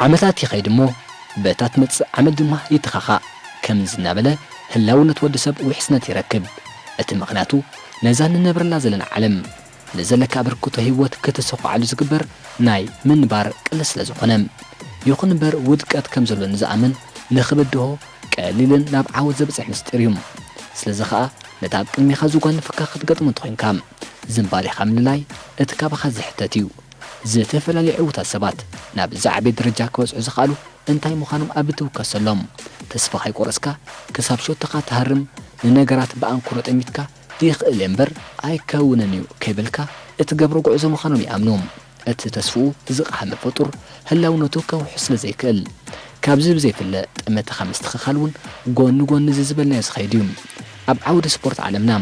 ዓመታት ይኸይድ እሞ፣ በታ ትመጽእ ዓመት ድማ ይተኻኻእ። ከምዚ እናበለ ህላውነት ወዲ ሰብ ውሕስነት ይረክብ። እቲ ምኽንያቱ፣ ነዛ ንነብረላ ዘለና ዓለም፣ ንዘለካ ኣበርክቶ ህይወት ከተሰኹዓሉ ዝግበር ናይ ምንባር ቅልስ ስለ ዝኾነ። ይኹን እምበር፣ ውድቀት ከም ዘሎ ንዝኣምን፣ ንኽብድሆ ቀሊልን ናብ ዓወት ዘብጽሕ ምስጢር እዩ። ስለዚ ኸኣ፣ ነታ ኣብ ቅድሜኻ ዝጓንፈካ ክትገጥሞ እንተኾይንካ፣ ዝንባሌኻ ምልላይ እቲ ካባኻ ዝሕተት እዩ። ዝተፈላለዩ ዕዉታት ሰባት ናብ ዝዓበየ ደረጃ ክበጽሑ ዝኸኣሉ እንታይ ምዃኖም ኣብ እትውከሰሎም፣ ተስፋ ከይቆረጽካ ክሳብ ሸቶኻ ትሃርም፣ ንነገራት ብኣንክሮ ጠሚትካ ይኽእል እየ እምበር ኣይከውንን እዩ ከይበልካ እትገብሮ ጉዕዞ ምዃኖም ይኣምኑ። እቲ ተስፍኡ ዝቐሃመ ፍጡር ህላውነቱ ከውሒ ስለ ዘይክእል። ካብዚ ብዘይፍለ ጠመተኻ ምስትኽኻል እውን ጎኒ ጎኒ እዚ ዝበልናዮ ዝኸይድ እዩ። ኣብ ዓውዲ ስፖርት ዓለምና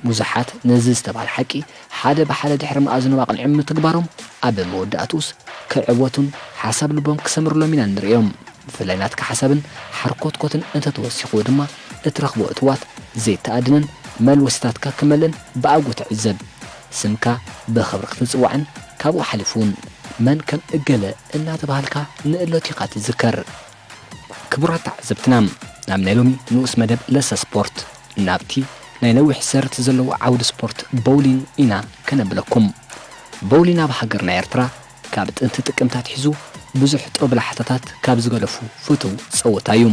ብዙሓት ነዚ ዝተባህለ ሓቂ ሓደ ብሓደ ድሕሪ መኣዝኖም ኣቕኒዖም ምትግባሮም ኣብ መወዳእትኡስ ክዕወቱን ሓሳብ ልቦም ክሰምርሎም ኢና ንርእዮም። ብፍላይ ናትካ ሓሳብን ሓርኮትኮትን እንተተወሲኽዎ ድማ እትረኽቦ እትዋት ዘይተኣድንን መልወሲታትካ ክመልእን ብኣግኡ ትዕዘብ። ስምካ ብኽብሪ ክትጽዋዕን ካብኡ ሓሊፉ እውን መን ከም እገለ እናተባህልካ ንእለቱ ኢኻ ትዝከር። ክቡራት ተዓዘብትና፣ ናብ ናይ ሎሚ ንኡስ መደብ ለሰ ስፖርት፣ ናብቲ ናይ ነዊሕ ሰርቲ ዘለዎ ዓውዲ ስፖርት ቦውሊን ኢና ከነብለኩም። ቦውሊን ኣብ ሃገርና ኤርትራ ካብ ጥንቲ ጥቅምቲ ኣትሒዙ ብዙሕ ጦብላሕታታት ካብ ዝገደፉ ፍቱው ጸወታ እዩ።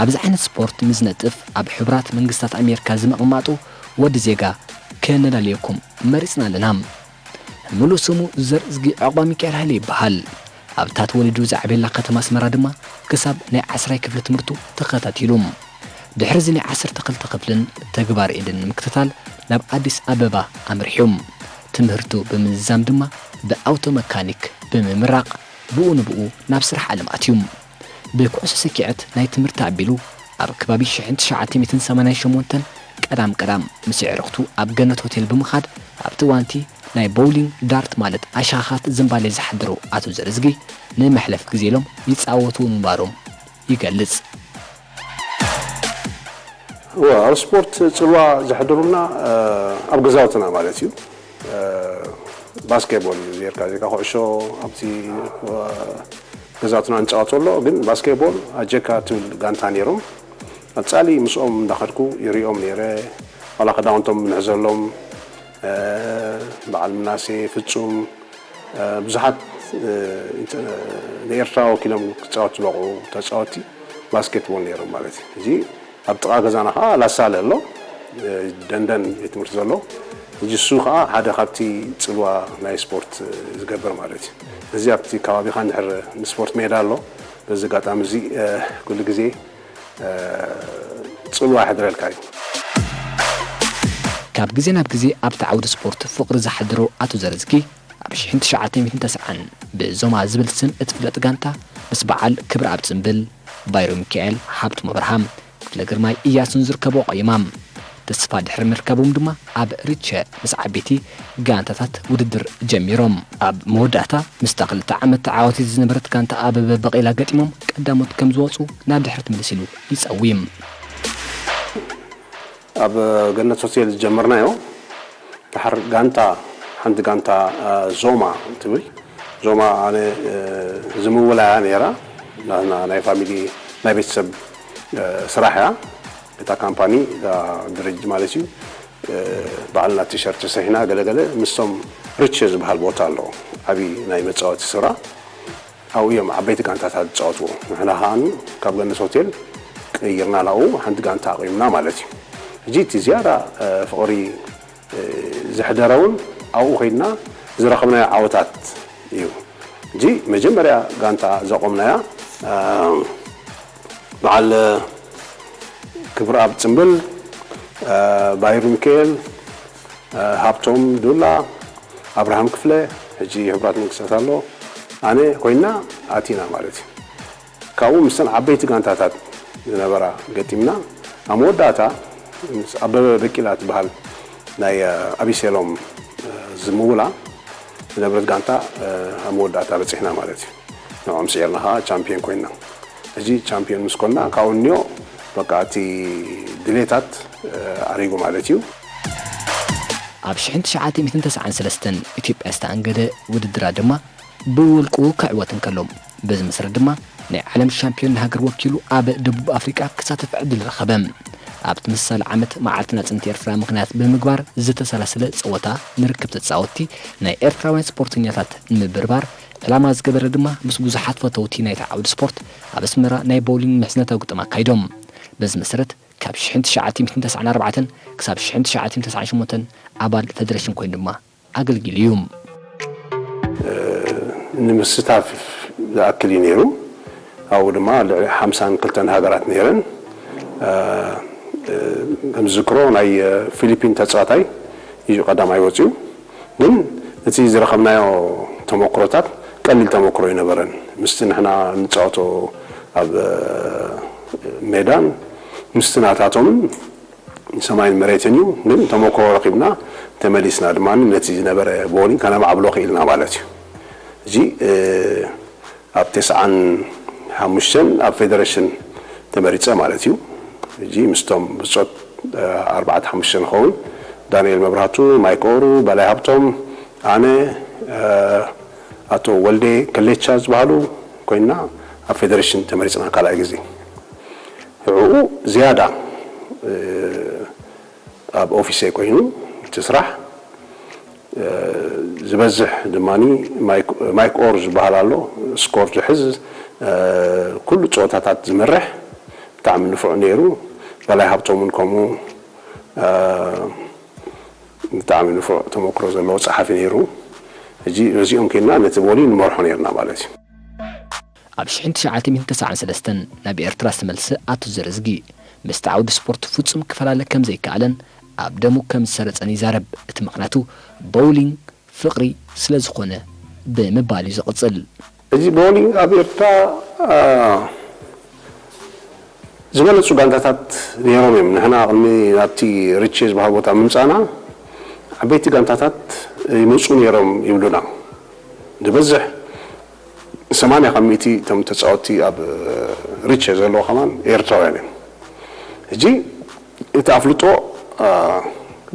ኣብዚ ዓይነት ስፖርት ንዝነጥፍ ኣብ ሕቡራት መንግስታት ኣሜሪካ ዝምቕማጡ ወዲ ዜጋ ከነላልየኩም መሪጽና ኣለና። ምሉእ ስሙ ዘርእዝጊ ዕቑባ ሚካኤል ሃይለ ይበሃል። ኣብታ ተወሊዱ ዝዓበየላ ከተማ ኣስመራ ድማ ክሳብ ናይ ዓስራይ ክፍሊ ትምህርቱ ተኸታቲሉ። ድሕሪዚ ናይ ዓሰርተ ክልተ ክፍልን ተግባር ኢድን ንምክትታል ናብ ኣዲስ ኣበባ ኣምሪሑ። ትምህርቱ ብምዝዛም ድማ ብኣውቶ መካኒክ ብምምራቕ ብኡ ንብኡ ናብ ስራሕ ዓለም ኣትዩ። ብኩዕሶ ስኪዐት ናይ ትምህርቲ ኣቢሉ ኣብ ከባቢ ሽሕን ትሽዓተ ሚእትን ሰማንያን ሸሞንተን ቀዳም ቀዳም ምስ ኣዕሩኽቱ ኣብ ገነት ሆቴል ብምኻድ ኣብቲ እዋንቲ ናይ ቦውሊንግ ዳርት ማለት ኣሻኻት ዝንባሌ ዝሓድሩ ኣቶ ዘርእዝጊ ንመሕለፊ ግዜ ኢሎም ይጻወቱ ምንባሮም ይገልጽ። እወ፣ ኣብ ስፖርት ጽልዋ ዘሕድሩልና ኣብ ገዛውትና ማለት እዩ። ባስኬትቦል እዩ ዜርካ ዜካ ኩዕሾ ኣብቲ ገዛትና እንጫወት ዘሎ ግን ባስኬትቦል ኣጀካ ትብል ጋንታ ነይሮም። ኣብ ጻሊ ምስኦም እንዳኸድኩ ይሪኦም ነይረ። ዋላ ክዳውንቶም ምሕዘሎም በዓል ምናሴ ፍጹም ብዙሓት ንኤርትራ ወኪሎም ክጻወት ዝበቑ ተጻወቲ ባስኬትቦል ነይሮም ማለት እዩ። ሕጂ ኣብ ጥቓ ገዛና ከዓ ላሳለ ኣሎ፣ ደንደን ቤት ትምህርቲ ዘሎ። ሕጂ እሱ ከዓ ሓደ ካብቲ ጽልዋ ናይ ስፖርት ዝገብር ማለት እዩ። እዚ ኣብቲ ከባቢኻ እንድሕር ንስፖርት ሜዳ ኣሎ። በዚ ኣጋጣሚ እዚ ኩሉ ግዜ ጽልዋ ይሕድረልካ እዩ። ካብ ግዜ ናብ ግዜ ኣብቲ ዓውዲ ስፖርት ፍቕሪ ዝሓደሮ ኣቶ ዘረዝጊ ኣብ ሽሕን ትሽዓተ ሚእትን ተስዓን ብዞማ ዝብል ስም እትፍለጥ ጋንታ ምስ በዓል ክብረኣብ ጽምብል፣ ባይሮ ሚካኤል፣ ሃብቶም ኣብርሃም፣ ክፍለ ግርማይ እያሱን ዝርከቦ ቆይማ። ተስፋ ድሕሪ ምርካቦም ድማ ኣብ ሪቸ ምስ ዓበይቲ ጋንታታት ውድድር ጀሚሮም። ኣብ መወዳእታ ምስታ ክልተ ዓመት ተዓዋቲት ዝነበረት ጋንታ ኣበበ በቂላ ገጢሞም ቀዳሞት ከም ዝወፁ ናብ ድሕሪ ትምልስ ኢሉ ይፀውም። ኣብ ገነት ሆቴል ዝጀመርናዮ ድሓር ጋንታ ሓንቲ ጋንታ ዞማ ትብል ዞማ ኣነ ዝምውላ እያ ነይራ። ናይ ፋሚሊ ናይ ቤተሰብ ስራሕ እያ። እታ ካምፓኒ እታ ድርጅት ማለት እዩ። ባዕልና ቲሸርት ሰሒና ገለገለ ምስቶም ርቼ ዝበሃል ቦታ ኣሎ ዓብዪ ናይ መፃወቲ ስፍራ ኣብኡ እዮም ዓበይቲ ጋንታታት ዝፃወትዎ። ንሕና ከኣ ካብ ገነት ሆቴል ቀይርና ናብኡ ሓንቲ ጋንታ ኣቑምና ማለት እዩ። ሕጂ እቲ ዝያዳ ፍቕሪ ዘሕደረ እውን ኣብኡ ኮይንና ዝረኸብናዮ ዓወታት እዩ። ሕጂ መጀመርያ ጋንታ ዘቆምናያ በዓል ክብረኣብ ጽምብል፣ ባይሩ ሚካኤል፣ ሃብቶም ዱላ፣ ኣብርሃም ክፍለ፣ ሕጂ ሕቡራት መንግስታት ኣሎ፣ ኣነ ኮይንና ኣቲና ማለት እዩ። ካብኡ ምስተን ዓበይቲ ጋንታታት ዝነበራ ገጢምና ኣብ መወዳእታ ምስ ኣበበ በቂላ ትበሃል ናይ ኣቢሴሎም ዝምውላ ዝነበረት ጋንታ ኣብ መወዳእታ በፂሕና ማለት እዩ። ንዕኦም ስዒርና ከዓ ቻምፒዮን ኮይንና። ሕጂ ቻምፒዮን ምስ ኮንና ካብኡ እኒኦ በቃ እቲ ድሌታት ኣሪጉ ማለት እዩ። ኣብ ሽሕን ትሽዓተ ሚእትን ተስዓን ሰለስተን ኢትዮጵያ ዝተኣንገደ ውድድራ ድማ ብውልቁ ክዕወት እንከሎ በዚ መሰረት ድማ ናይ ዓለም ሻምፒዮን ንሃገር ወኪሉ ኣብ ደቡብ ኣፍሪቃ ክሳተፍ ዕድል ረኸበ። ኣብ ተመሳሳሊ ዓመት መዓልቲ ናጽነት ኤርትራ ምኽንያት ብምግባር ዝተሰላሰለ ጸወታ ንርክብ ተጻወትቲ ናይ ኤርትራውያን ስፖርተኛታት ንምብርባር ዕላማ ዝገበረ ድማ ምስ ብዙሓት ፈተውቲ ናይቲ ዓውዲ ስፖርት ኣብ ኣስመራ ናይ ቦውሊንግ ምሕዝነታዊ ግጥም ኣካይዶም። በዚ መሰረት ካብ ሽሕን ትሽዓተ ሚእትን ተስዓን ኣርባዕተን ክሳብ ሽሕን ትሽዓተ ሚእትን ተስዓን ሸሞንተን ኣባል ፌደሬሽን ኮይኑ ድማ ኣገልጊሉ እዩ። ንምስታፍ ዝኣክል እዩ ነይሩ። ኣብኡ ድማ ልዕሊ ሓምሳን ክልተን ሃገራት ነይረን። ከም ዝዝክሮ ናይ ፊሊፒን ተፃዋታይ እዩ ቀዳማይ ወፂኡ። ግን እቲ ዝረኸብናዮ ተመክሮታት ቀሊል ተመክሮ ኣይነበረን። ምስቲ ንሕና ንፃወቶ ኣብ ሜዳን ምስቲ ናታቶምን ሰማይን መሬትን እዩ። ግን ተመክሮ ረኺብና ተመሊስና ድማ ነቲ ዝነበረ ቦውሊንግ ከነማዕብሎ ክኢልና ማለት እዩ። እዚ ኣብ ተስዓን ሓሙሽተን ኣብ ፌደሬሽን ተመሪፀ ማለት እዩ። እዚ ምስቶም ብጾት ኣርባዕተ ሓሙሽተ ንኸውን ዳንኤል መብራህቱ፣ ማይክ ኦሩ፣ በላይ ሃብቶም፣ ኣነ፣ ኣቶ ወልዴ ከሌቻ ዝበሃሉ ኮይንና ኣብ ፌደሬሽን ተመሪፅና ካልኣይ ግዜ። ሽዑ ዝያዳ ኣብ ኦፊሰይ ኮይኑ እቲ ስራሕ ዝበዝሕ ድማ ማይክ ኦር ዝበሃል ኣሎ፣ ስኮር ዝሕዝ፣ ኩሉ ፀወታታት ዝመርሕ ብጣዕሚ ንፉዕ ነይሩ። በላይ ሃብቶም እውን ከምኡ ብጣዕሚ ንፉዕ ተመክሮ ዘለዎ ፀሓፊ ነይሩ። ሕጂ በዚኦም ኮይንና ነቲ ቦሊ ንመርሖ ነይርና ማለት እዩ። ኣብ ሽሕን ትሽዓተ ሚእትን ተስዓን ሰለስተን ናብ ኤርትራ ዝተመልሰ ኣቶ ዘረዝጊ ምስቲ ዓውዲ ስፖርት ፍጹም ክፈላለ ከም ዘይከኣለን ኣብ ደሙ ከም ዝሰረጸን ይዛረብ። እቲ ምኽንያቱ ቦውሊንግ ፍቕሪ ስለ ዝኾነ ብምባል እዩ ዝቕጽል። እዚ ቦውሊንግ ኣብ ኤርትራ ዝበለጹ ጋንታታት ነይሮም እዮም። ንሕና ቅድሚ ናብቲ ሪቼ ዝበሃል ቦታ ምምጻእና ዓበይቲ ጋንታታት ይመጹ ነይሮም ይብሉና። ዝበዝሕ ሰማንያ ካብ ሚእቲ እቶም ተጻወትቲ ኣብ ሪቼ ዘለዉ ከማን ኤርትራውያን እዮም። ሕጂ እቲ ኣፍልጦ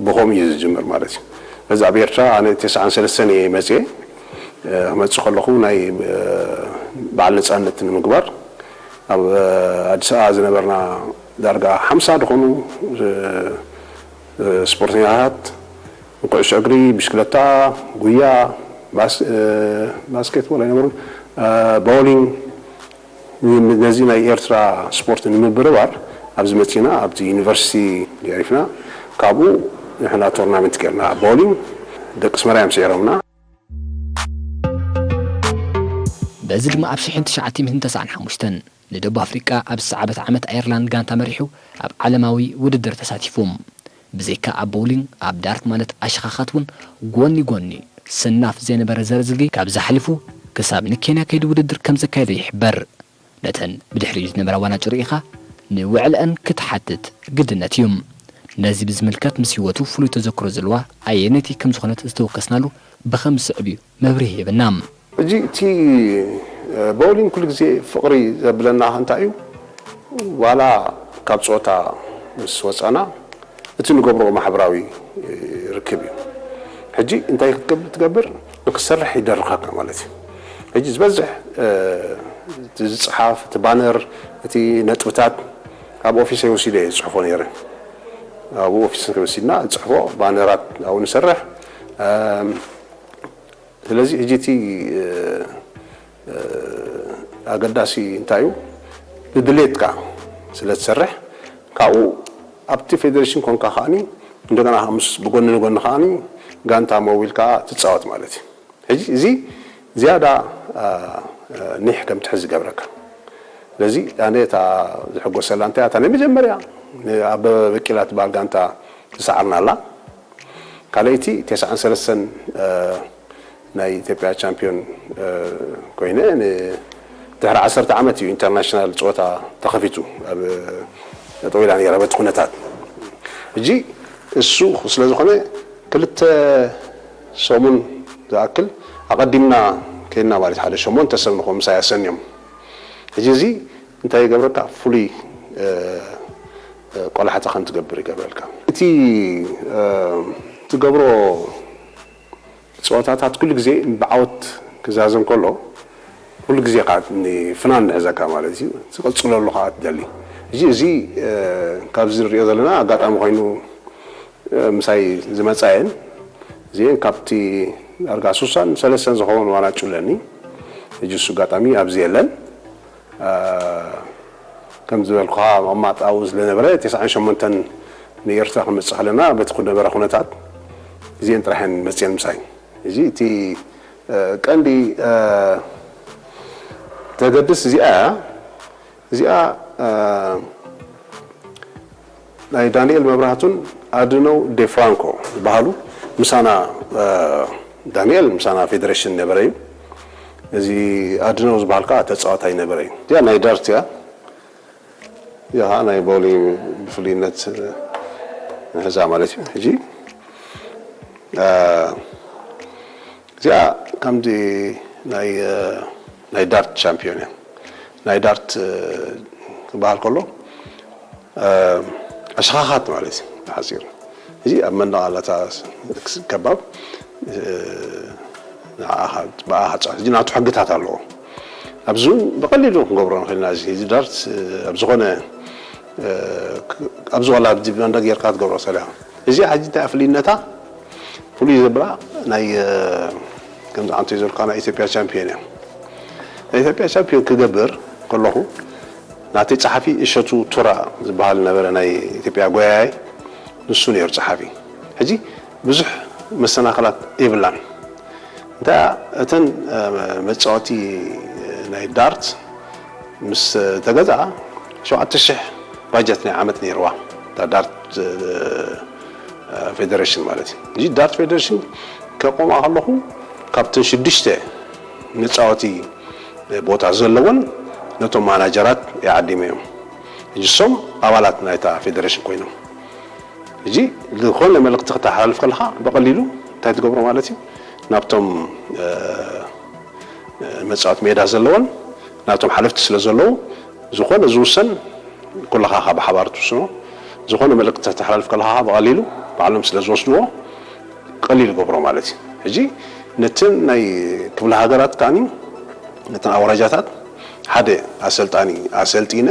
ብኸምኡ እዩ ዝጅምር ማለት እዩ። በዚ ኣብ ኤርትራ ኣነ ተስዓን ሰለስተን እየ መፅየ። ክመፅእ ከለኹ ናይ በዓል ነፃነት ንምግባር ኣብ ኣዲስ ኣበባ ዝነበርና ዳርጋ ሓምሳ ዝኾኑ ስፖርተኛታት ኩዕሶ እግሪ፣ ብሽክለታ፣ ጉያ፣ ባስኬትቦል ኣይነበሩን፣ ቦውሊንግ ነዚ ናይ ኤርትራ ስፖርት ንምብርባር ኣብዚ መፂና ኣብቲ ዩኒቨርሲቲ የዕሪፍና። ካብኡ ንሕና ቶርናመንት ጌርና ቦውሊንግ ደቂ ኣስመራ እዮም ስዒሮምና። በዚ ድማ ኣብ ሽሕን ትሽዓተ ሚእትን ተስዓን ሓሙሽተን ንደቡብ ኣፍሪቃ ኣብ ዝሰዓበት ዓመት ኣየርላንድ ጋንታ መሪሑ ኣብ ዓለማዊ ውድድር ተሳቲፉ። ብዘይካ ኣብ ቦውሊንግ ኣብ ዳርት ማለት ኣሽኻኻት እውን ጎኒ ጎኒ ሰናፍ ዘይነበረ ዘረዝጊ ካብዚ ሓሊፉ ክሳብ ንኬንያ ከይዱ ውድድር ከም ዘካየደ ይሕበር። ነተን ብድሕሪኡ ዝነበራ ዋናጭ ርኢኻ ንውዕለአን ክትሓትት ግድነት እዩ። ነዚ ብዝምልከት ምስ ህይወቱ ፍሉይ ተዘክሮ ዘለዋ ኣየነይቲ ከም ዝኾነት ዝተወከስናሉ ብኸም ዝስዕብ እዩ መብርሂ ሂብና። ሕጂ እቲ ቦውሊንግ ኩሉ ግዜ ፍቕሪ ዘብለና እንታይ እዩ? ዋላ ካብ ፀወታ ምስ ወፃና እቲ ንገብሮ ማሕበራዊ ርክብ እዩ። ሕጂ እንታይ ክትገብር ትገብር ንክሰርሕ ይደርኻካ ማለት እዩ። ሕጂ ዝበዝሕ እቲ ዝፅሓፍ እቲ ባነር እቲ ነጥብታት ኣብ ኦፊሰይ ወሲደ እየ ዝፅሕፎ ነይረ። ኣብኡ ኦፊስ ወሲድና ዝፅሕፎ ባነራት ኣብኡ ንሰርሕ። ስለዚ ሕጂ እቲ ኣገዳሲ እንታይ እዩ? ብድሌትካ ስለ ትሰርሕ ካብኡ ኣብቲ ፌደሬሽን ኮንካ ከዓኒ እንደገና ምስ ብጎኒ ንጎኒ ከዓኒ ጋንታ መዊልካ ትፃወት ማለት እዩ። ሕጂ እዚ ዝያዳ ኒሕ ከም ትሕዝ ይገብረካ። ስለዚ ኣነ እታ ዝሕጎሰላ እንታይ እያ? እታ ናይ መጀመርያ ኣበበ ቢቂላ ትበሃል ጋንታ ዝሰዓርና ኣላ። ካልኣይቲ ተስዓን ሰለስተን ናይ ኢትዮጵያ ቻምፒዮን ኮይነ ድሕሪ ዓሰርተ ዓመት እዩ ኢንተርናሽናል ፀወታ ተኸፊቱ ኣብ ጠጠው ኢላ ነይራ በቲ ኩነታት። ሕጂ እሱ ስለ ዝኾነ ክልተ ሰሙን ዝኣክል ኣቐዲምና ከይድና ማለት ሓደ ሸሞንተ ሰብ ንኾን ምሳይ ኣሰንዮም። ሕጂ እዚ እንታይ ይገብረካ? ፍሉይ ቆላሕታ ከም ትገብር ይገብረልካ። እቲ ትገብሮ ፀወታታት ኩሉ ግዜ ብዓወት ክዛዘም ከሎ ኩሉ ግዜ ከዓ ፍናን ንሕዘካ ማለት እዩ። ዝቐፅለሉ ከዓ ትደሊ። እዚ እዚ ካብዚ ንሪኦ ዘለና ኣጋጣሚ ኮይኑ ምሳይ ዝመፃ እየን። እዚአን ካብቲ ዳርጋ ሱሳን ሰለስተን ዝኸውን ዋና ጩለኒ። ሕጂ እሱ ኣጋጣሚ ኣብዚ የለን። ከም ዝበልኩኻ መማጣው ስለነበረ ተስዓን ሸሞንተን ንኤርትራ ክንመፅእ ከለና በቲ ዝነበረ ኩነታት እዚአን ጥራሕ እየን መፅየን ምሳይ። እዚ እቲ ቀንዲ ተገድስ እዚኣ እያ። እዚኣ ናይ ዳንኤል መብራህቱን ኣድነው ዴፍራንኮ ዝበሃሉ ምሳና፣ ዳንኤል ምሳና ፌደሬሽን ነበረ እዩ። እዚ ኣድነው ዝበሃል ከዓ ተፃዋታይ ነበረ እዩ። እዚኣ ናይ ዳርት እያ። እዚኣ ከዓ ናይ ቦሊ ብፍሉይነት ንሕዛ ማለት እዩ። ሕጂ እዚኣ ከምዚ ናይ ናይ ዳርት ቻምፒዮን እያ። ናይ ዳርት ክበሃል ከሎ ኣሽኻኻት ማለት እዩ ብሓፂሩ። እዚ ኣብ መንደቕ ኣላታ ከባብ ብኣኻ ፃወት እዚ ናቱ ሕግታት ኣለዎ። ኣብዚ እውን ብቐሊሉ ክንገብሮ ንኽእል ኢና። እዚ ዳርት ኣብ ዝኾነ ኣብዚ ዋላ ኣብዚ መንደቕ ጌርካ ትገብሮ ሰለ እዚ ሕጂ እንታይ ፍልይነታ ፍሉይ ዘብላ ናይ ከምዚ ዓንቶ ዘልካ ናይ ኢትዮጵያ ቻምፒዮን እያ። ናይ ኢትዮጵያ ቻምፒዮን ክገብር ከለኹ ናተይ ጸሓፊ እሸቱ ቱራ ዝበሃል ነበረ ናይ ኢትዮጵያ ጎያያይ ንሱ ነይሩ ጸሓፊ። ሕጂ ብዙሕ መሰናኸላት የብላን። እንተ እተን መጻወቲ ናይ ዳርት ምስ ተገዝኣ ሸውዓተ ሽሕ ባጀት ናይ ዓመት ነይርዋ እታ ዳርት ፌደሬሽን ማለት እዩ። እዚ ዳርት ፌደሬሽን ከቆማ ከለኹ ካብተን ሽዱሽተ መፃወቲ ቦታ ዘለወን ነቶም ማናጀራት ይዓዲሙ እዮም። እጅሶም ኣባላት ናይታ ፌደሬሽን ኮይኖም እዚ ዝኾነ መልእክቲ ክተሓላልፍ ከለካ ብቐሊሉ እንታይ ትገብሮ ማለት እዩ ናብቶም መፃወት ሜዳ ዘለዎን ናቶም ሓለፍቲ ስለ ዘለዉ ዝኾነ ዝውሰን ኩልኻ ካብ ሓባር ትውስኖ ዝኾነ መልእክቲ ተተሓላልፍ ከለኻ ብቐሊሉ ባዕሎም ስለ ዝወስድዎ ቀሊል ይገብሮ ማለት እዩ። ሕጂ ነትን ናይ ክፍለ ሃገራት ከዓኒ ነተን ኣውራጃታት ሓደ ኣሰልጣኒ ኣሰልጢነ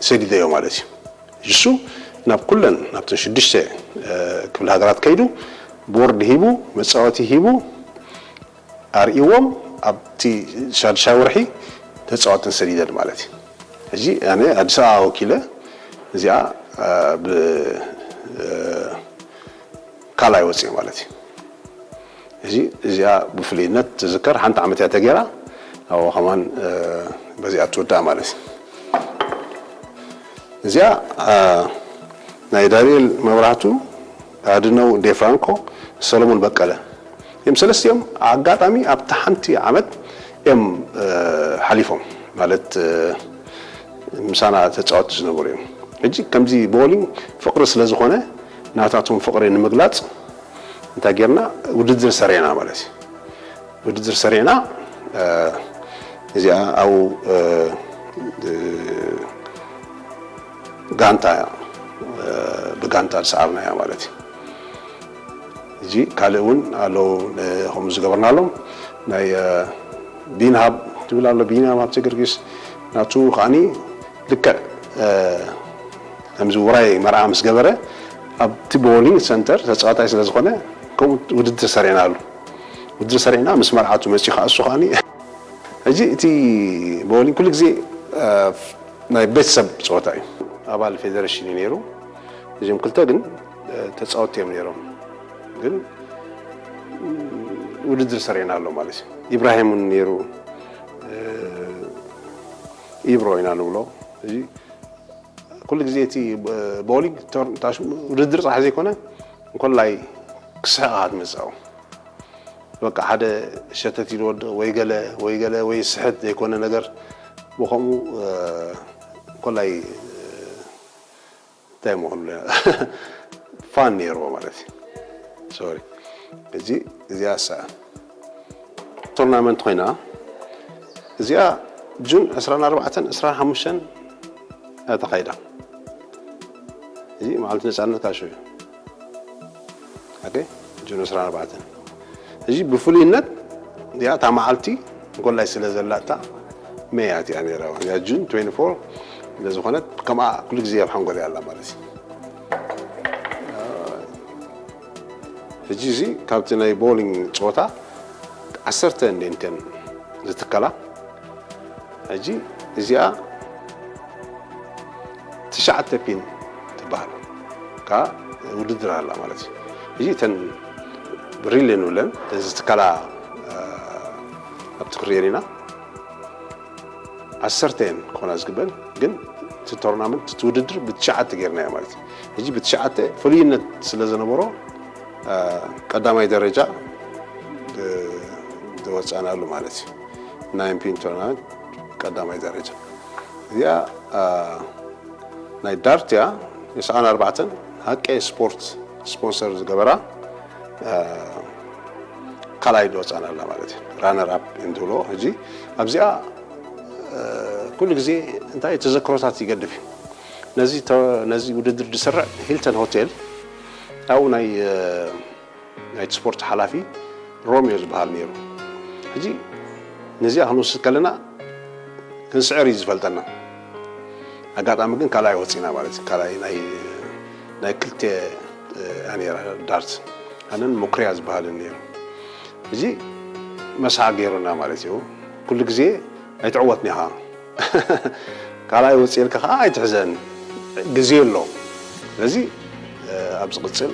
ሰዲደዮ ማለት እዩ። እሱ ናብ ኩለን ናብተን ሽዱሽተ ክፍለ ሃገራት ከይዱ ቦርድ ሂቡ መፃወቲ ሂቡ ኣርእዎም ኣብቲ ሻድሻይ ወርሒ ተፃወትን ሰዲደን ማለት እዩ። ሕጂ ኣነ ኣዲስ ኣበባ ወኪለ እዚኣ ብ ካልኣይ ወፅየ ማለት እዩ። እዚ እዚኣ ብፍሉይነት ትዝከር ሓንቲ ዓመት እያ ተገይራ ኣብኡ ከማን በዚኣ ትውዳእ ማለት እዩ። እዚኣ ናይ ዳንኤል መብራህቱ ኣድነው ዴፍራንኮ ሰለሙን በቀለ እዮም ሰለስቲኦም ኣጋጣሚ ኣብቲ ሓንቲ ዓመት እዮም ሓሊፎም ማለት ምሳና ተፃወቲ ዝነበሩ እዮም። ሕጂ ከምዚ ቦሊንግ ፍቅሪ ስለ ዝኾነ ናታቶም ፍቅሪ ንምግላፅ እንታይ ጌርና ውድድር ሰሪዕና ማለት እዩ። ውድድር ሰሪዕና እዚኣ ኣብኡ ጋንታ እያ ብጋንታ ዝሰዓብናያ ማለት እዩ። እዚ ካልእ እውን ኣለዉ ከምኡ ዝገበርናሎም ናይ ቢንሃብ ትብል ኣሎ ቢንሃብ ሃብተ ጊዮርጊስ ናቱ ከዓኒ ልክዕ ከምዚ ውራይ መርዓ ምስ ገበረ ኣብቲ ቦሊንግ ሰንተር ተፃዋታይ ስለ ዝኾነ ከምኡ ውድድር ሰሪዕናሉ። ውድድር ሰሪዕና ምስ መርዓቱ መፂኡ ከዓ እሱ ከዓኒ ሕጂ እቲ ቦሊንግ ኩሉ ግዜ ናይ ቤተሰብ ፀወታ እዩ። ኣባል ፌደሬሽን እዩ ነይሩ። እዚኦም ክልተ ግን ተፃወቲ እዮም ነይሮም። ግን ውድድር ሰሪዕና ኣሎ ማለት እዩ። ኢብራሂም እውን ነይሩ። ኢብሮ ኢና ንብሎ። እዚ ኩሉ ግዜ እቲ ቦሊንግ ውድድር ፅራሕ ዘይኮነ እንኮላይ ክስሕቕ ኢኻ ትመፅእ። በቃ ሓደ ሸተት ኢሉ ወድቕ ወይ ገለ ወይ ገለ ወይ ስሕት ዘይኮነ ነገር ብኸምኡ ኮላይ እንታይ ምኾኑ ፋን ነይርዎ ማለት እዩ። ሶሪ እዚ እዚኣ ሰ ቶርናመንት ኮይና እዚኣ ጁን ዕስራን ኣርባዕተን ዕስራን ሓሙሽተን እያ ተኻይዳ። እዚ መዓልቲ ነፃነት ካሾ እዩ። ኦኬ ጁን ዕስራን ኣርባዕተን እዚ ብፍሉይነት እዚኣ እታ መዓልቲ ጎላይ ስለ ዘላታ መያ እቲኣ ነይራ እያ ጁን ትዌንቲ ፎር ስለዝኾነት ከምኣ ኩሉ ግዜ ኣብ ሓንጎል ኣላ ማለት እዩ። ሕጂ እዚ ካብቲ ናይ ቦሊንግ ፀወታ ዓሰርተ እንዴንተን ዝትከላ ሕጂ እዚኣ ትሽዓተ ፒን ትበሃል ከዓ ውድድር ኣላ ማለት እዩ። እዚ እተን ሪሌ ንብለን እተን ዝትከላ ኣብቲ ክሪኤን ኢና። ዓሰርተ እየን ክኾና ዝግበን ግን እቲ ቶርናመንት እቲ ውድድር ብትሽዓተ ጌርናዮ ማለት እዩ። ሕጂ ብትሽዓተ ፍሉይነት ስለ ዝነበሮ ቀዳማይ ደረጃ ዝወፃናሉ ማለት እዩ። ናይን ፒን ቶርናመንት ቀዳማይ ደረጃ እዚኣ ናይ ዳርት እያ። የስዓን ኣርባዕተን ሃቀ ስፖርት ስፖንሰር ዝገበራ ካልኣይ ዝወፃና ኣላ ማለት እዩ። ራነር ኣፕ እንትብሎ ሕጂ ኣብዚኣ ኩሉ ግዜ እንታይ ተዘክሮታት ይገድፍ እዩ። ነዚ ውድድር ዝሰርዕ ሂልተን ሆቴል ኣብኡ ናይቲ ስፖርት ሓላፊ ሮሚዮ ዝበሃል ነይሩ። ሕጂ ነዚኣ ክንወስድ ከለና ክንስዕር እዩ ዝፈልጠና። ኣጋጣሚ ግን ካልኣይ ወፂና ማለት እዩ። ካልኣይ ናይ ክልተ ኣኔራ ዳርት ኣነን ሞክርያ ዝበሃልን ነይሩ። እዚ መስሓ ገይሩና ማለት እዩ። ኩሉ ግዜ ኣይትዕወትን ኢኻ ካልኣይ ወፂኤልካ ከዓ ኣይትሕዘን ግዜ ኣሎ። ስለዚ ኣብ ዝቕፅል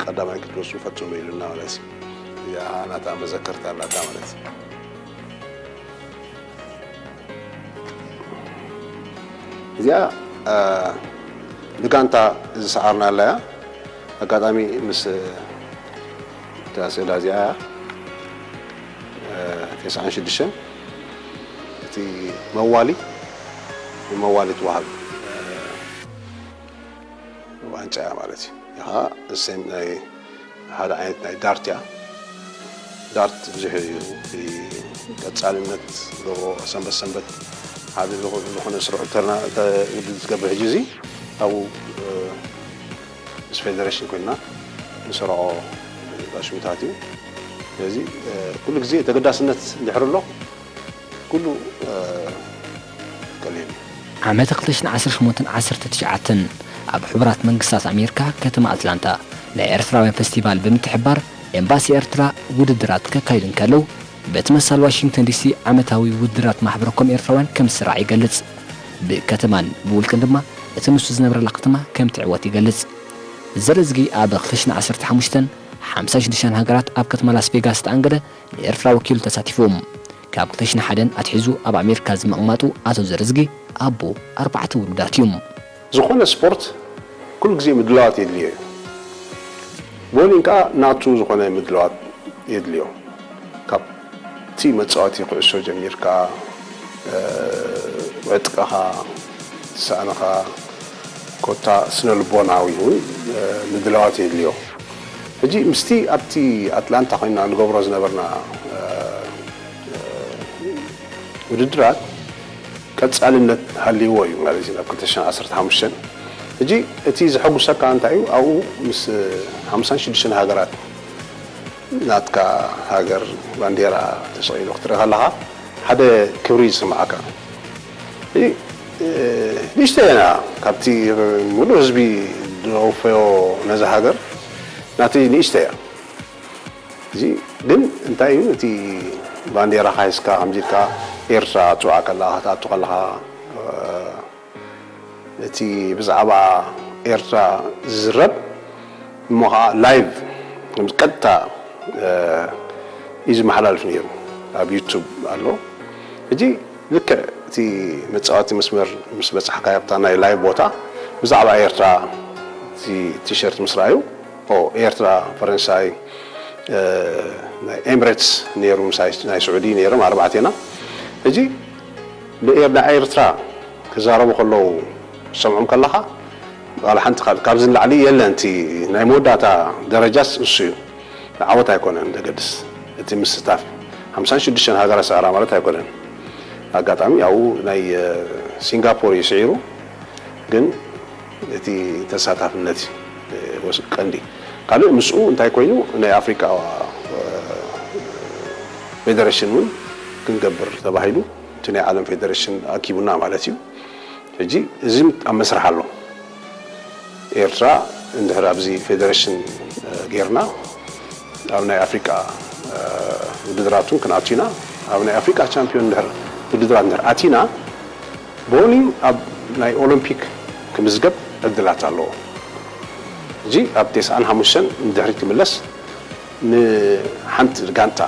ቀዳማይ ክትወፁ ፈፅሙ ኢሉና ማለት እዩ። እዚኣ ናታ መዘከርታ ኣላታ ማለት እዩ። እዚኣ ብጋንታ ዝሰዓርና ኣለያ ኣጋጣሚ ምስ እታ ስእላ እዚኣ እያ። ተስዓን ሽዱሽተን እቲ መዋሊ ንመዋሊ ትበሃል ዋንጫ እያ ማለት እዩ። ይኻ እሰም ናይ ሓደ ዓይነት ናይ ዳርት እያ። ዳርት ብዙሕ እዩ ቀፃልነት ገብሮ ሰንበት ሰንበት ሓደ ዝኾነ ስርሑ ተርና ውድድር ትገብር ሕጂ እዚ ኣብኡ ምስ ፌደሬሽን ኮይና ንሰርዖ ኣሽሙታት እዩ። ስለዚ ኩሉ ግዜ ተገዳስነት እንድሕር ኣሎ ኩሉ ቀሊል እዩ። ዓመተ ክልተ ሽሕን ዓሰርተ ሸሞንተን ዓሰርተ ትሽዓተን ኣብ ሕቡራት መንግስታት ኣሜሪካ ከተማ ኣትላንታ ናይ ኤርትራውያን ፈስቲቫል ብምትሕባር ኤምባሲ ኤርትራ ውድድራት ከካይዱ እንከለዉ በቲ መሳል ዋሽንግተን ዲሲ ዓመታዊ ውድድራት ማሕበረ ኮም ኤርትራውያን ከም ዝስራዕ ይገልጽ። ብከተማን ብውልቅን ድማ እቲ ንሱ ዝነብረላ ከተማ ከም ትዕወት ይገልጽ። ዘረዝጊ ኣብ ክልተ ሽሕን ዓሰርተ ሓሙሽተን ሓምሳ ሽዱሽተ ሃገራት ኣብ ከተማ ላስ ቬጋስ ዝተኣንገደ ንኤርትራ ወኪሉ ተሳቲፉ። ካብ ክልተ ሽሕን ሓደን ኣትሒዙ ኣብ ኣሜሪካ ዝምቕማጡ ኣቶ ዘረዝጊ ኣቦ ኣርባዕተ ውሉዳት እዩ። ዝኾነ ስፖርት ኩሉ ግዜ ምድላዋት የድልዮ እዩ። ቦሊንግ ከዓ ናቱ ዝኾነ ምድላዋት የድልዮ። ካብቲ መፃወቲ ኩዕሶ ጀሚርካ ዕጥቅኻ፣ ሳእንኻ ኮታ ስነ ልቦናዊ እውን ምድላዋት የድልዮ። ሕጂ ምስቲ ኣብቲ ኣትላንታ ኮይና ንገብሮ ዝነበርና ውድድራት ቀፃልነት ሃልይዎ እዩ ማለት እዩ ናብ ክልተ ሽሕን ዓሰርተ ሓሙሽተን። ሕጂ እቲ ዘሐጉሰካ እንታይ እዩ ኣብኡ ምስ ሓምሳን ሽዱሽተን ሃገራት ናትካ ሃገር ባንዴራ ተሰቒሉ ክትርኢ ከለኻ ሓደ ክብሪ ይስምዓካ። ንእሽተይ ኢና ካብቲ ሙሉእ ህዝቢ ዝወፈዮ ነዚ ሃገር ናተይ ንእሽተይ እያ። እዚ ግን እንታይ እዩ እቲ ባንዴራኻ ሒዝካ ከምዚ ኢልካ ኤርትራ ትፅዋዕ ከለኻ ክትኣቱ ከለኻ እቲ ብዛዕባ ኤርትራ ዝዝረብ እሞ ከዓ ላይቭ ቀጥታ እዩ ዝመሓላልፍ ነይሩ ኣብ ዩቱብ ኣሎ። ሕጂ ልክዕ እቲ መፃወቲ መስመር ምስ በፃሕካ ኣብታ ናይ ላይቭ ቦታ ብዛዕባ ኤርትራ እቲ ቲሸርት ምስ ረኣዩ ኤርትራ፣ ፈረንሳይ፣ ናይ ኤምሬትስ ነይሩ ናይ ስዑዲ ነይሮም ኣርባዕቴና። ሕጂ ንኤርትራ ክዛረቡ ከለዉ ሰምዖም ከለኻ ዋላ ሓንቲ ካብ ካብዚ ንላዕሊ የለን። እቲ ናይ መወዳእታ ደረጃስ እሱ እዩ። ዓወት ኣይኮነን ዘገድስ እቲ ምስታፍ ሓምሳን ሽዱሽተን ሃገራት ሰዓራ ማለት ኣይኮነን። ኣጋጣሚ ኣብኡ ናይ ሲንጋፖር እዩ ስዒሩ፣ ግን እቲ ተሳታፍነት እዩ ቀንዲ። ካልእ ምስኡ እንታይ ኮይኑ ናይ ኣፍሪቃ ፌደሬሽን እውን ክንገብር ተባሂሉ እቲ ናይ ዓለም ፌደሬሽን ኣኪቡና ማለት እዩ። ሕጂ እዚ ኣብ መስርሕ ኣሎ። ኤርትራ እንድሕር ኣብዚ ፌደሬሽን ጌርና ኣብ ናይ ኣፍሪቃ ውድድራቱን ክንኣቱ ኢና። ኣብ ናይ ኣፍሪቃ ቻምፒዮን እንድሕር ውድድራት እንድሕር ኣቲና ቦሊንግ ኣብ ናይ ኦሎምፒክ ክምዝገብ ዕድላት ኣለዎ። እዚ ኣብ ተስዓን ሓሙሽተን ንድሕሪት ክምለስ ንሓንቲ ጋንታ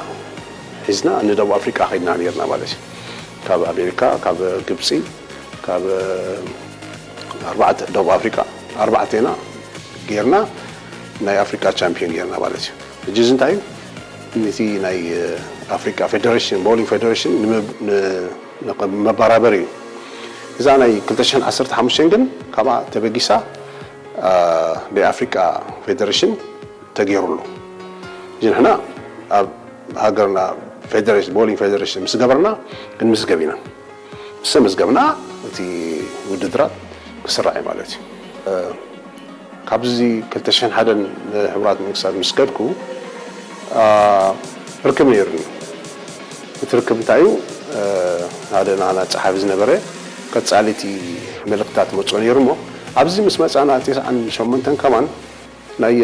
ሒዝና ንደቡብ ኣፍሪቃ ከይድና ነርና ማለት እዩ። ካብ ኣሜሪካ፣ ካብ ግብፂ፣ ካብ ኣርባዕተ ደቡብ ኣፍሪቃ ኣርባዕቴና ጌርና ናይ ኣፍሪቃ ቻምፒዮን ጌርና ማለት እዩ። ሕጂ እዚ እንታይ እዩ? ነቲ ናይ ኣፍሪቃ ፌደሬሽን፣ ቦሊንግ ፌደሬሽን መባራበሪ እዩ። እዛ ናይ ክልተ ሽሕን ዓሰርተ ሓሙሽተን ግን ካብኣ ተበጊሳ ብኣፍሪቃ ፌደሬሽን ተገይሩ ኣሎ። እዚ ንሕና ኣብ ሃገርና ፌደሬሽን፣ ቦሊንግ ፌደሬሽን ምስ ገበርና ክንምዝገብ ኢና። ምስ ተመዝገብና እቲ ውድድራት ክስራዕ እዩ ማለት እዩ። ካብዚ ክልተ ሽሕን ሓደን ንሕቡራት መንግስታት ምስ ከድኩ ርክብ ነይሩኒ። እቲ ርክብ እንታይ እዩ? ሓደ ናና ጸሓፊ ዝነበረ ቀጻሊ እቲ መልእኽትታት መጽኦ ነይሩ እሞ ኣብዚ ምስ መጻና ተስዓን ሸሞንተን ከማን ናይ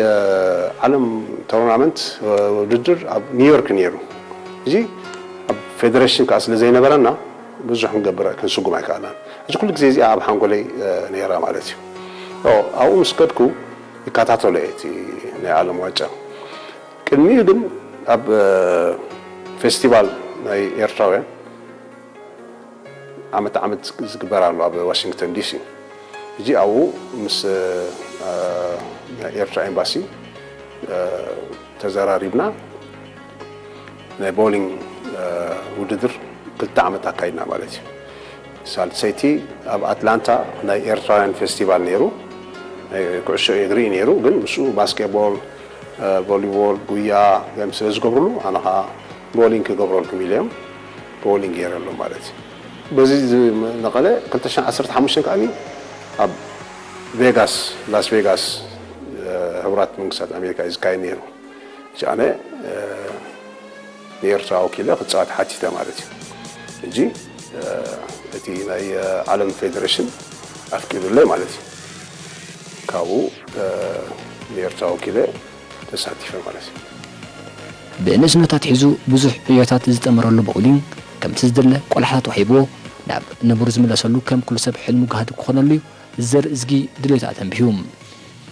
ዓለም ቶርናመንት ውድድር ኣብ ኒውዮርክ ነይሩ። እዚ ኣብ ፌደሬሽን ከዓ ስለ ዘይነበረና ብዙሕ ክንገብር ክንስጉም ኣይከኣልናን። እዚ ኩሉ ግዜ እዚኣ ኣብ ሓንጎለይ ነይራ ማለት እዩ። ኣብኡ ምስ ከድኩ ይከታተሎ እየ እቲ ናይ ዓለም ዋንጫ። ቅድሚኡ ግን ኣብ ፌስቲቫል ናይ ኤርትራውያን ዓመት ዓመት ዝግበር ኣሎ ኣብ ዋሽንግተን ዲሲ። ሕጂ ኣብኡ ምስ ናይ ኤርትራ ኤምባሲ ተዘራሪብና ናይ ቦሊንግ ውድድር ክልተ ዓመት ኣካይድና ማለት እዩ። ሳልሰይቲ ኣብ ኣትላንታ ናይ ኤርትራውያን ፌስቲቫል ነይሩ። ናይ ኩዕሾ እግሪ ነይሩ፣ ግን ምስኡ ባስኬትቦል፣ ቮሊቦል፣ ጉያ ገም ስለ ዝገብርሉ ኣነ ከዓ ቦሊንግ ክገብረልኩም ኢለ እዮም ቦሊንግ ገይረሎም ማለት እዩ። በዚ ዝነቐለ ክልተ ሽሕን ዓሰርተ ሓሙሽተን ከዓኒ ኣብ ቬጋስ፣ ላስ ቬጋስ፣ ሕቡራት መንግስታት ኣሜሪካ እዩ ዝካየድ ነይሩ። ሕጂ ኣነ ንኤርትራ ወኪለ ክፃወት ሓቲተ ማለት እዩ። ሕጂ እቲ ናይ ዓለም ፌደሬሽን ኣፍቂዱለይ ማለት እዩ። ካብኡ ንኤርትራ ወኪለ ተሳቲፈ ማለት እዩ። ብንእስነቱ ኣትሒዙ ብዙሕ ዕዮታት ዝጠመረሉ ቦውሊንግ ከምቲ ዝድለ ቆላሕታ ተዋሂብዎ ናብ ንቡር ዝምለሰሉ ከም ኩሉ ሰብ ሕልሙ ጋህዲ ክኾነሉ እዩ ዘርእዝጊ ድሌቱ ኣተንቢሁ።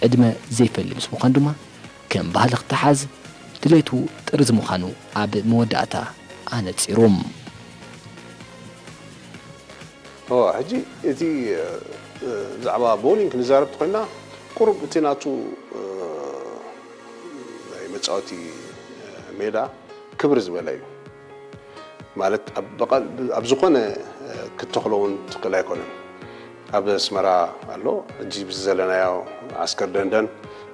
ዕድመ ዘይፈሊ ምስ ምዃኑ ድማ ከም ባህሊ ክተሓዝ ድሌቱ ጥርዚ ምዃኑ ኣብ መወዳእታ ኣነጺሩ። ሕጂ እቲ ብዛዕባ ቦውሊንግ ክንዛረብ ተኮይና ቁሩብ እቲ ናቱ ናይ መፃወቲ ሜዳ ክብር ዝበለ እዩ። ማለት ኣብ ዝኾነ ክትተኽሎ እውን ትኽእል ኣይኮነን። ኣብ ኣስመራ ኣሎ። ሕጂ ብዚ ዘለናዮ ዓስከር ደንደን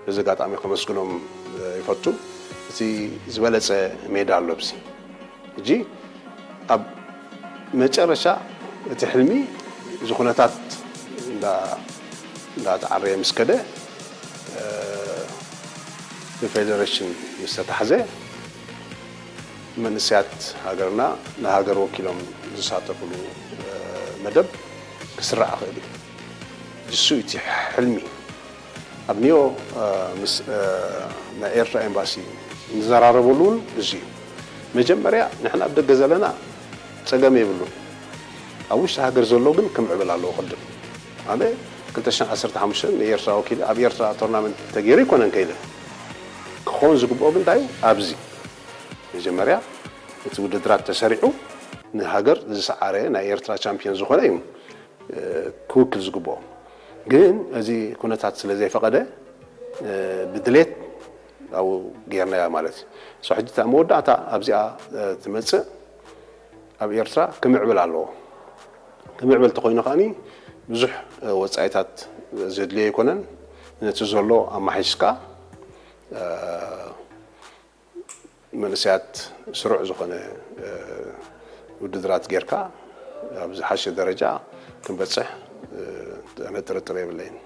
በዚ ኣጋጣሚ ከመስግኖም ይፈቱ። እቲ ዝበለፀ ሜዳ ኣሎ ኣብዚ። ሕጂ ኣብ መጨረሻ እቲ ሕልሚ እዚ ኩነታት እንዳተዓረየ ምስ ከደ ብፌደሬሽን ምስ ተታሕዘ መንእሰያት ሃገርና ንሃገር ወኪሎም ዝሳተፍሉ መደብ ክስራዕ ይኽእል እዩ። እሱ እቲ ሕልሚ ኣብ ኒዮ ምስ ናይ ኤርትራ ኤምባሲ ንዘራረበሉ እውን እዚ እዩ። መጀመርያ ንሕና ኣብ ደገ ዘለና ፀገም የብሉን። ኣብ ውሽጢ ሃገር ዘሎ ግን ክምዕብል ኣለዎ ቅድም። ኣነ ክልተ ሽሕን ዓሰርተ ሓሙሽተን ንኤርትራ ወኪለ ኣብ ኤርትራ ቶርናመንት ተገይሩ ኣይኮነን ከይደ። ክኸውን ዝግብኦ ግን እንታይ እዩ? ኣብዚ መጀመርያ እቲ ውድድራት ተሰሪዑ ንሃገር ዝሰዓረ ናይ ኤርትራ ቻምፒዮን ዝኾነ እዩ ክውክል ዝግብኦ። ግን እዚ ኩነታት ስለ ዘይፈቐደ ብድሌት ኣብኡ ጌርናያ ማለት እዩ። ሕጂ እታ መወዳእታ ኣብዚኣ ትመፅእ ኣብ ኤርትራ ክምዕብል ኣለዎ። ክምዕብል ተኮይኑ ከዓኒ ብዙሕ ወፃኢታት ዘድልዮ ኣይኮነን። ነቲ ዘሎ ኣማሒሽካ መንእሰያት ስሩዕ ዝኾነ ውድድራት ጌርካ ኣብ ዝሓሸ ደረጃ ክንበፅሕ ኣነ ጥርጥር የብለይን።